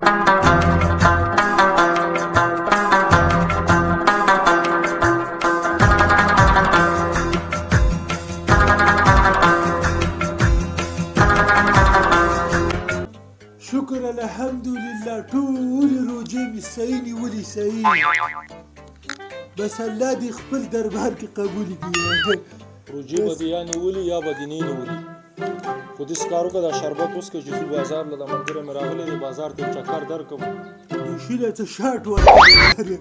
شکر الحمدلله ټولې روژې مې صحیح نیولي، صحیح. بس الله دې خپل دربار کې قبول کړي. روژې به دې یا نیولي یا به دې نه نیولي، خو داسې کار وکړه، دا شربت وڅښه چې ځو بازار له، دا ملګری مې راغلی دی، بازار ته یو چکر درکړم. شیله څه شاټ ورکړی.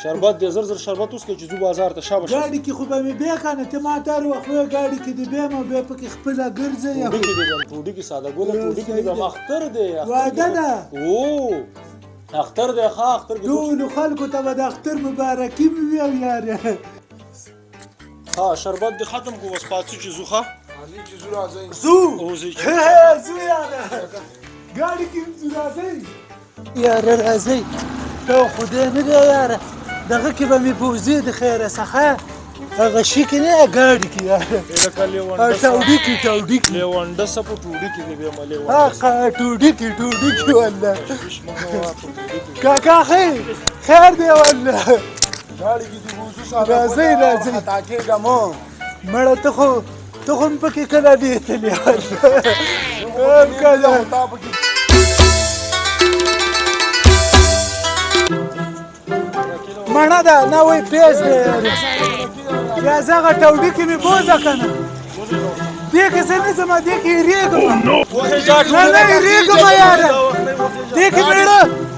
شربت دې زر زر شربت وڅښه چې ځو بازار ته، شابه. ګاډي کې خو به مې بیا که نه، ته ما ته هر وخت وایې ګاډي کې دې بیا ما بیا پکې خپله ګرځئ. ټوډي کې دې بیا، ټوډي کې ساده ګله، ټوډي کې دې بیا. اختر دی. وعده ده. او اختر دی، ښه اختر کې ټولو خلکو ته به د اختر مبارکي مې وي. او یاره ها، شربت دې ختم کو، اوس پاڅو چې ځو. ښه ځو. وځئ. ځو یاره، ګاډي کې هم ځو. راځئ یاره، راځئ. دا خدای نه دی یاره، دغه کې به مې بوځي د خیره څخه، هغه شي کې نه، ګاډي کې یاره. لکه لیونډه ټوډي کې، ټوډي کې. لیونډه څه په ټوډي کې دی بیا ملې. هغه ټوډي کې، ټوډي کې والله. کاکا خیر دی والله. ګاډي کې دې بوځو ساده. راځئ، راځئ. خطا کېږه مو. مړه ته خو هم پکې کله دی تللی والله، هم کله. تا پکې مڼه ده نه وای، پیاز دی یاره. پیاز هغه ټوډي کې مې بوځه که نه، دې کې زه نه ځم، دې کې یېرېږم. نه نه، یېرېږم یاره، دې کې مې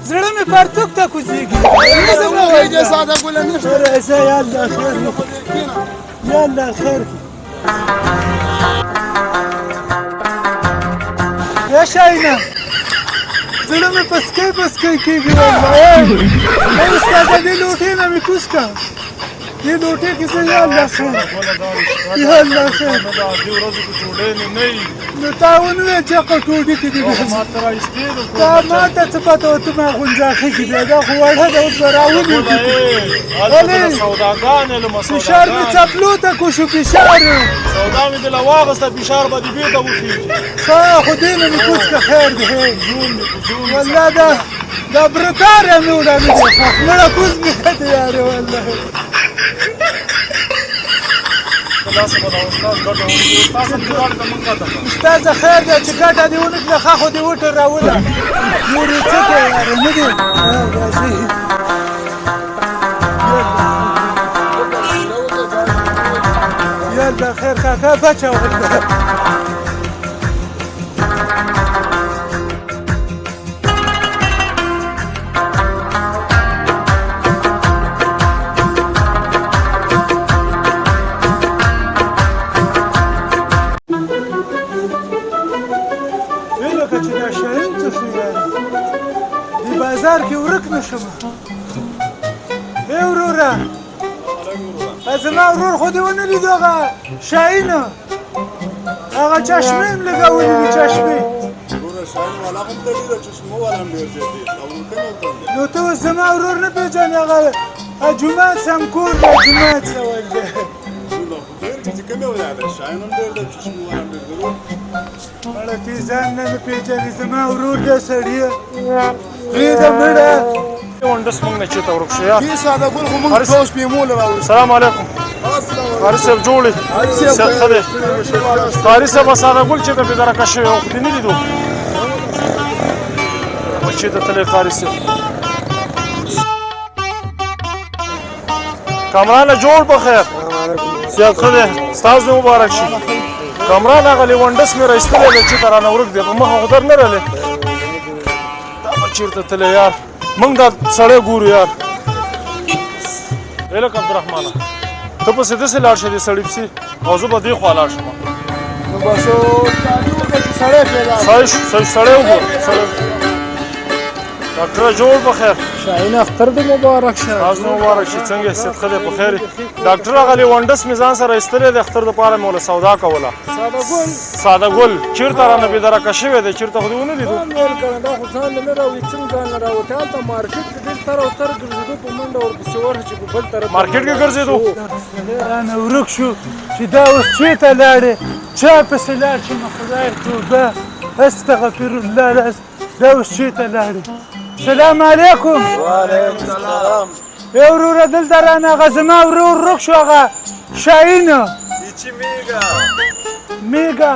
زړه مې پرتوګ ته کوزېږي، نه ځم وایي ساده ګله نشته. راځه، یا الله خیر، یا الله خیر. یا شاینه، زړه مې پسکی پسکی کېږي والله. ای استاده، دې لوټې نه مې کوز کړه، دې لوټې کې زه. یا الله خیر، یا الله خیر. دې ورځو کې ډوډۍ مې نه وي. نو تا ونه ویل چې هغه ټوډي کې دي؟ ما ته راایستې. تا ما ته څه پته وه؟ ته ما غونځاخي کې بیا دا خو وړه ده، اوس به راونیږي. سوداګانې له فشار مې څپلو ته کو شو، فشار. سودا مې دله واغسته، فشار به دې بیرته وخیږي. ښه، خو دې نه مې کوز که، خیر دی والله. دا برتار مې وړاندې دی، خوښ مړه کوز مې دی یاره والله. استاد خیر دی چې ګټه دې ونه کړه، ښه خو دې وټه راوله، نور یې څه کوې یاره؟ نه دی راځي. یالا خیر کاکا، بچه والله. لکه چې دا شاهین څه شو یاره، دې بازار کې ورک نه شم. ای وروره، زما ورور خو دې ونه لیدو؟ هغه شاهین، هغه چشمې هم لګولې دي، چشمې. وروره، شاهین والا هم ته ډېره، چشمو والا هم ډېر زیات دي او ورکه مې ورته. نو ته اوس زما ورور نه پېژنې؟ هغه جومات سم کور دی، جومات سم دی. ډېر چې کومې ولا ده، شاهین هم ډېر دی، چشمو والا هم ډېر دی. مړه ته ځان نه پېژنې، زما ورور دی سړیه، پرېږده مړه. ونډس مونږ نه چېرته ورک شو یار؟ دې ساده ګل خو مونږ دوه شپې مو له راوړو. السلام علیکم قاري صاحب، جوړ یې؟ صحت ښه دی قاري صاحب؟ ساده ګل چېرته بې درکه شوی خو دې نه لیدو، چېرته تللی قاري صاحب؟ کامرانه جوړ په خیر، صحت ښه دی؟ ستاسو دې مبارک شي. کامران، هغه لیونډس مې را ایستلی دی، چېرته رانه ورک دی، په مخه خو در نه رالی. دا به چېرته تللی یار؟ موږ دا سړی ګورو یار. لکه عبدالرحمنه، ته پسې داسې لاړ شه دې سړي پسې، او زه به دې خوا لاړ شم. نو بس چې سړی پیدا صحیح شو، صحیح. سړی وګوره، سړی. ډاکټره جوړ په خیر. شاهین، اختر دې مبارک شه. تاسو مبارک شي. څنګه یې؟ صحت ښه دی؟ په خیر یې؟ ډاکټر، هغه لیونډس مې ځان سره ایستلی دی، اختر دپاره مې وله سودا کوله. ساده ګل. ساده ګل چېرته رانه بې درکه شوی دی؟ چېرته خو دې ونه لیدو؟ ځان ویل کړه، دا خو ځان له نه راوړي، څنګه ځان له راوتې؟ هلته مارکیټ کې ډېر تر او تر ګرځېدو، په منډه ورپسې ورشه چې په بل طرف مارکیټ کې ګرځېدو. سړی رانه ورک شو، چې دا اوس چېرته لاړې، چا پسې لاړ شم؟ خدای، توبه، استغفر الله. دا اوس چېرته لاړې؟ سلام علیکم. وعلیکم السلام. ای وروره، دلته رانه هغه زما ورور ورک شو، هغه شاهین. ایچی میګا؟ میګا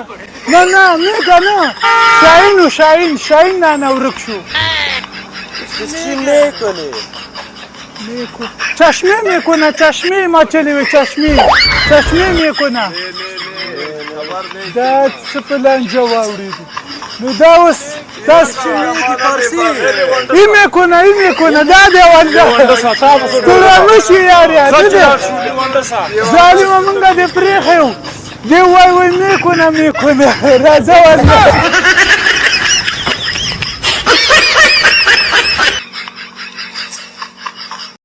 نه، نه میګا نه، شاهین و، شاهین، شاهین رانه ورک شو. چی میکنی؟ میکو چشمه میکنه، چشمه ما چلی وي، چشمه، چشمه میکنه. دا څه په لانجه واورېدو؟ نو دا اوس تاسو ای میکنه، ای میکنه، دا دی ورځه ستړی مه شي یار، یار ظالمه، مونږه دې پرېښی وو، دی وای وای میکنه میکنه، راځه ورځه.